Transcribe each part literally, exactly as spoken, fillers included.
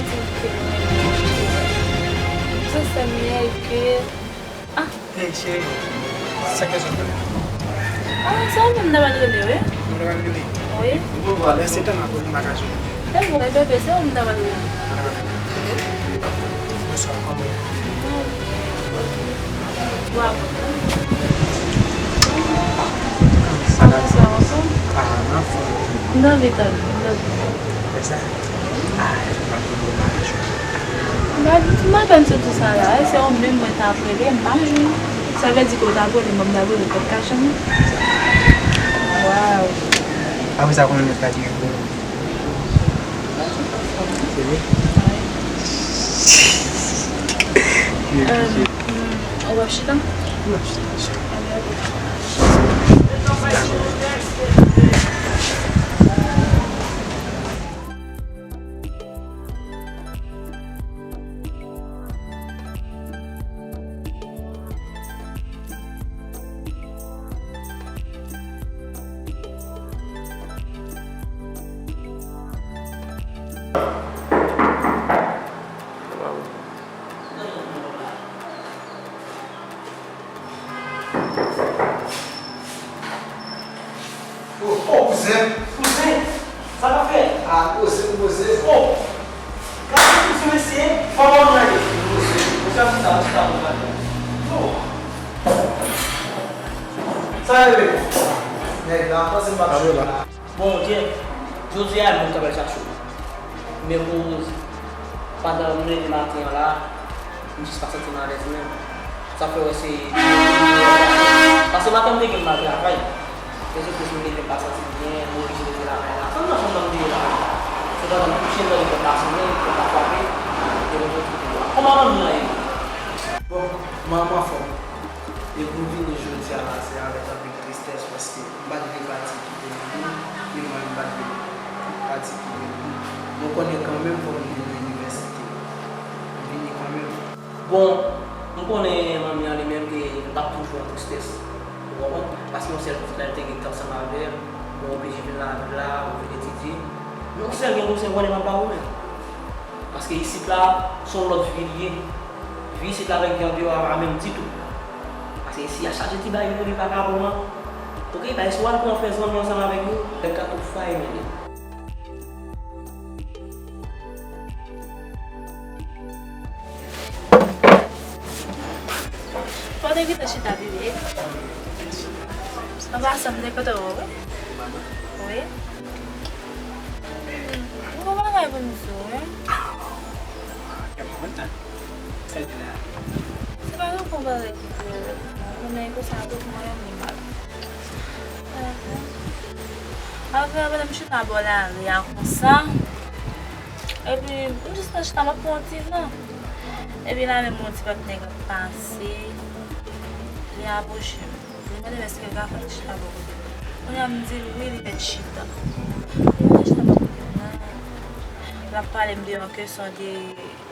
Ti ke mwen, se sèl mwen ke, ah. Hey, cheri, sa k bezwen konnen? Ah, se ou menm m ta pral rele, wi. Mwen ta pral rele? Wi. Lè se tan nan konnen bagay yo. Se vre, bebe, se ou m ta pral rele. Bonswa, kòman w ye? Wa. Sa va, sa va, sa va? Ah, m anfòm. M t anvi tande, m t anvi tande. Fè sa? Ah, m ap vin nan mariaj ou. M pa, m pa konn sou tout sa la, e se ou menm mwen t ap rele, m pa jwenn. Sa vle di ke w t ap rele mwen, m t ap rele w, w pa t ka jwenn mwen? Waw. Apre sa, konbyen lòt la ki gen pou ou? Se vre? Wi. Wi, wi. Ou ap chita? M ap chita, cheri. Oh, oh, kouzen. Kouzen, sa k ap fèt? Ah, poze m poze. Oh, gade kouzen mesye, fò m ann lage. Poze. Mesye ap chita, ap chita pou gade. Oh. Sa rele? Nèg la, panse m ap jwe la. Bon, Jeff, jodi a, mwen t ap al chache w. Men pou pandan m leve maten an la, m jis pa santi m alèz menm. Sa fè w wè se, paske maten m te gen m al travay. Rezon pou m leve m pa santi m byen, m oblije rete lakay la. Ann nan chanm nan m te ye la. Sepandan, m kouche m tande kè m pa sonnen, kè m pa frape, e m soti kote a. Kòman manmi an ye? Bon, manman anfòm. E pou m vini jodi a la, se avèk anpil tristès, paske m pa t vle pati kite nou tou, e mwen m pa t vle pati kite nou tou. Mwen konnen kanmenm fò m vin nan inivèsite. M vini kanmenm. Bon, m konnen manmi an li menm, e l p ap toujou an tristès. Ou konprann? Paske yon sèl pitit la, li te gen t ansanm avè l, bon, oblije vin lavil la, ou vin etidye. Men yon sèl gen konsèy m konnen m ap ba ou menm. Paske isit la, se yon lòt vi li ye. Vi isit la avèk vi andeyò a pa menm ditou. Paske isi a chaje ti bagay pou li pa ka bon an. Oke, pa eseye w al pran fè zanmi ansanm avèk yo, nèg ka tou fay mennen. Fò w te kite chita, bebe. An pasan, m te kontan wè w, wi. Wi. M gon bagay pou m di w, wi. Kè m kontan. Sa l di la? Se pa yon gon bagay ki konnen konsa, tout mwen renmen mal. Apre, apre, m chita bò lari a konsa. Epi, m jis nan chita, m ap pran yon ti van. Epi, la menm yon ti patnè k ap pase. Li apwoche m. Li mande m èske l ka fè m chita bò kote l. Kounye a m di l wi, li mèt chita. Li mèt chita bò kote m nan. L ap pale m de yon kesyon de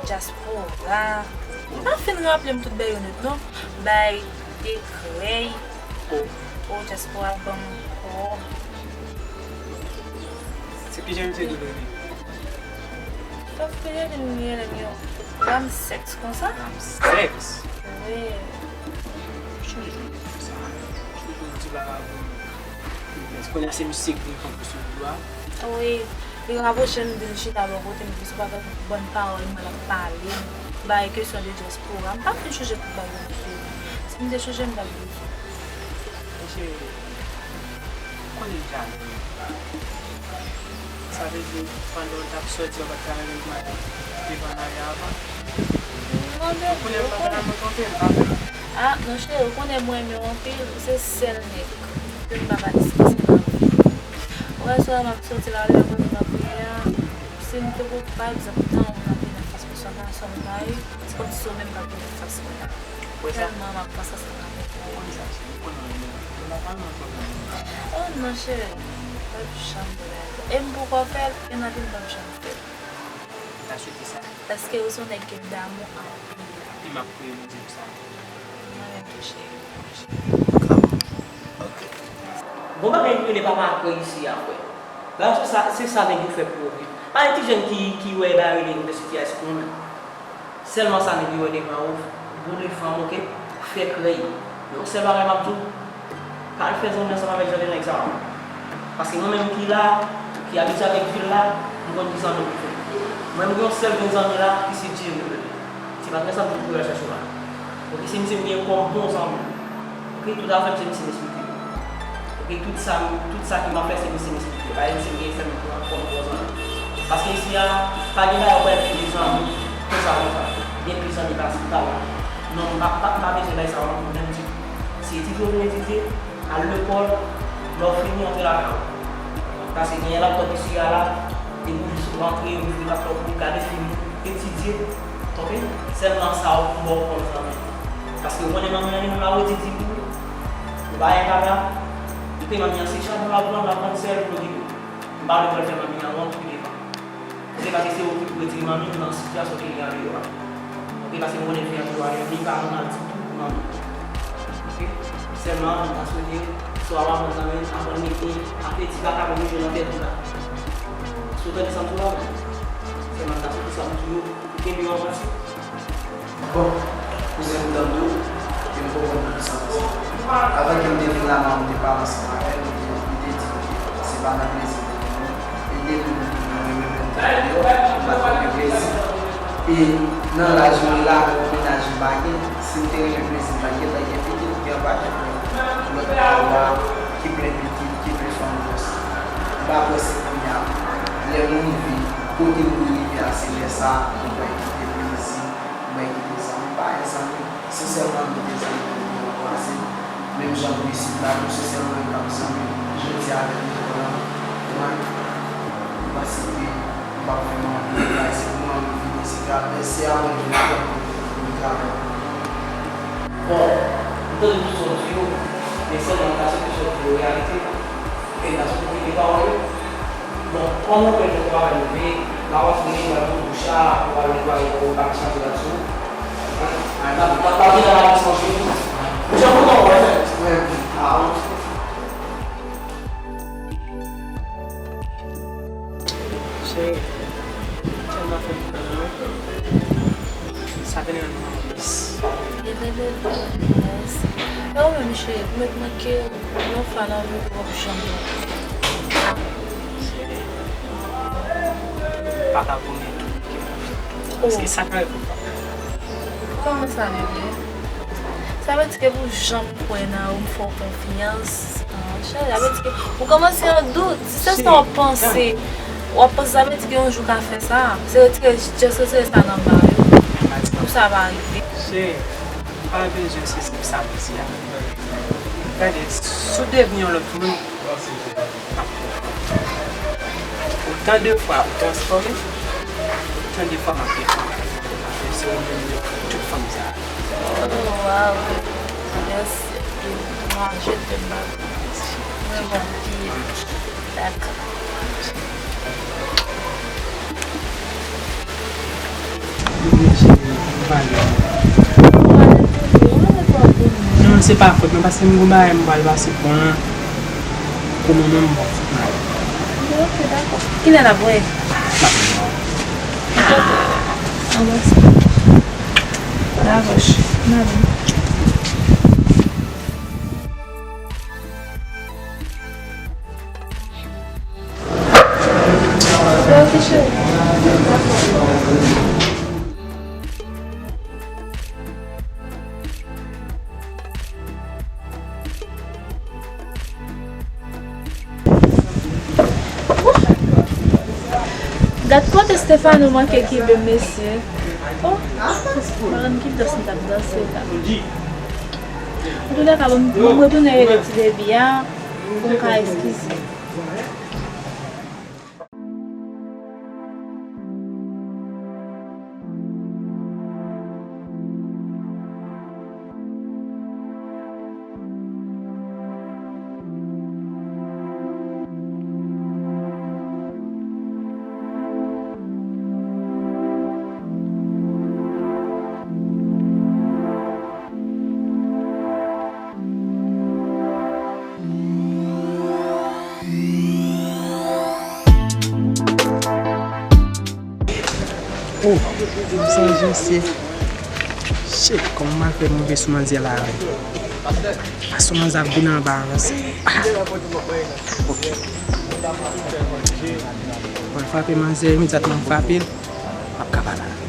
dyaspora. M pa fin raple m tout bagay yo nèt non. Bay de krèy. O, o, dyaspora ban m kò. Se kijan misye di w li ye? Fòk pede vin rele m yon Ramsès konsa? Ramsès? Wi. Chanje konsa. Chanje ti vagabon. Kounye a se misye ki vin kanpe sou ou a. Wi. Li rapwoche m, di l chita bò kote m, di sou pa fè bann pawòl mal ap pale m, bay kesyon de dyaspora. M pa fin chonje tout bagay yo. Si m te chonje, m t ap di w. Mesye, konnen jalou. Sa vle di, pandan w t ap sòti, w pa t ka renmen mari, devan mari a avan? Non, bebe, ou konnen m pa t ka renmen kanpe, m pa vle. Ah, non, cheri, ou konnen mwen renmen w anpil, ou se sèl nèg ke m pa ka dispanse nan vi m. Ou wè, swa m ap sòti la, lè mwen vin nan peyi a, si m te gon, pa egzanp, tan m ap vin anfas pou sa, gason m pa ye, se kòmsi se ou menm k ap vin anfas mwen. Tèlman m ap panse ansanm avèk ou. Oh non, cheri, m p ap janm fè bagay sa. E m poko fè l, e nan vi m p ap janm fè l. M ta swete sa. Paske ou se yon nèg ke m damou anpil. E m ap priye Bondye pou sa. Mwen menm tou, cheri. Ok. Gon bagay ki rele papa krèy isi a, frè. Bagay se sa, se sa nèg yo fè pou yo viv. Pa gen ti jèn ki, ki wè bagay rele University High School, non. Sèlman sa nèg yo wè devan yo, boule fanm, oke, fè krèy. Yon sèl bagay m ap di w, pa al fè zanmi ansanm avèk jan de nèg sa yo. Paske mwen menm ki la, ki abitye avèk vil la, m konn ki zanmi pou fè. Mwen, m gen yon sèl grenn zanmi la, ki se Jerry. Se pa trè sa m te pou al chèche w la. Oke, se misye m gen kòm bon zanmi. Oke, tout afè m se misye m esplike. Oke, tout sa, tout sa ke m ap fè, se misye m esplike. Pa egzanp, misye m gen fè m pran kòm bon zanmi. Paske isi a, pa gen bagay ou pral fini zanmi konsa konsa. Gen plis zanmi pase, pa la. Non, m pa, pa, m pa bezwen bay sa, menm ti. Si etidye ou vin etidye, al lekòl, lè w fini, antre lakay ou. Paske genyen laptòp isi a la, depi w jis rantre, ouvri laptòp ou, gade fim, etidye, oke? Sèlman sa ou pou ba w kòm zanmi. Paske ou konnen manmi an li menm la redi di pou ou, ou pa gen kaka, ou te manmi an se chabon l ap vann, l ap vann sèl pou l okipe w. M pa vle pou al fè manmi an wont pi devan. Se pa ke se ou ki pou retire manmi w nan sitiyasyon ke li andeyò a. Oke, paske m konnen fi an toujou ale, li pa nòmal ditou pou manmi. Oke? Sèlman, m ta swete, sa w ap aprann nan men, aprann mete, ap etidye, pa ka mete nan tèt ou la. Si w tande sa m di w la, sèlman m ta swete sa m di w, ou kenbe yo anvan ti. Bon, kouzen m tande w, e m konprann poukisa w di sa. Avan ke m te vin la, manman m te pale ansanm avè m, li te, li te di m ke se pa nan plezi m te vini, e depi m vini, mwen menm, menm m te deyò, m pa t renmen plezi. E nan laj mwen la, menm mennaj m pa gen, si m te renmen plezi, m pa t gentan gen pitit, gen yon pakèt lòt bò ki plen pitit, ki plen fanm dous. M pa kwè se kounye a, lè m rive, kote m vle rive a, se lè sa a, m pral kite plezi. Mwen ki te zanmi, pa gen zanmi. Se sèl zanmi m te zanmi pou mwen nan pase. Menm jan pou isit la tou, se sèl mwen k ap zanmi. Jodi a avèk lekòl la, mwen, m panse ke m p ap fè manman m travay, se pou manman m vini, se travay, se a mwen vin travay pou m travay. Bon, m tande tout sa w di yo, men sèlman m ta swete sa w di yo reyalite, e m ta swete w kenbe pawòl yo. Bon, kòman w kwè ke w pral rive, la w ap fini, w ap pran douch la, w ap netwaye kò w, w pa ka chanje rad sou ou. Hein? N ap, n ap, n ap gen nan la leson jodi. Ou jan kontan wè, men. Wi. Ah, wi. Cheri, tèlman fè m kontan, non. Sa vin rann mwen anplis. Li rele l, yes. E ou menm, cheri, ou mèt manke yon fwa nan vi w, w p ap janm manke. Cheri, m pa ka pwomèt ou ke m ap janm manke. Paske sa ka rive ou pa konnen. Kòman sa rive? Sa vle di ke pou janm kwè nan ou, m fè w konfyans. Ah, cheri, sa vle di ke ou kòmanse an dout. Si se sa w ap panse, w ap panse, sa vle di ke yon jou w ka fè sa. Se retire, just retire sa nan ba yo. Pou sa pa rive. Cheri, ou pa bezwen sezi pou sa m di a. Gade, si w devni yon lòt moun, m ap konprann. Otan de fwa ou transfòme, otan de fwa m ap defann ou. Men se ou menm yo pou tout fanm sa a. Oh, wow. Mèsi anpil. Mwa, je t'aime, baby. Mwen bon anpil. Dakò. Non, se pa fòt mwen, paske m gon bagay m pral pase pran pou manman m, bon, fòk m ale. Ok, dakò. Kilè n ap wè? Anbasad. Dakò, cheri. N ale. Gad kote Stefano manke kenbe m, mesye. Oh, madanm, ki dans m t ap danse la? Antoulèka, bon, m retounen rele ti Debbie a pou m ka eskize. Oh, m sonje se. Shit, kòman m al fè monte sou manzè la menm? Paske manzè ap vin anba avanse. Ah, ok. Mwen frape manzè, imedyatman m frape l, m ap ka pale avè l.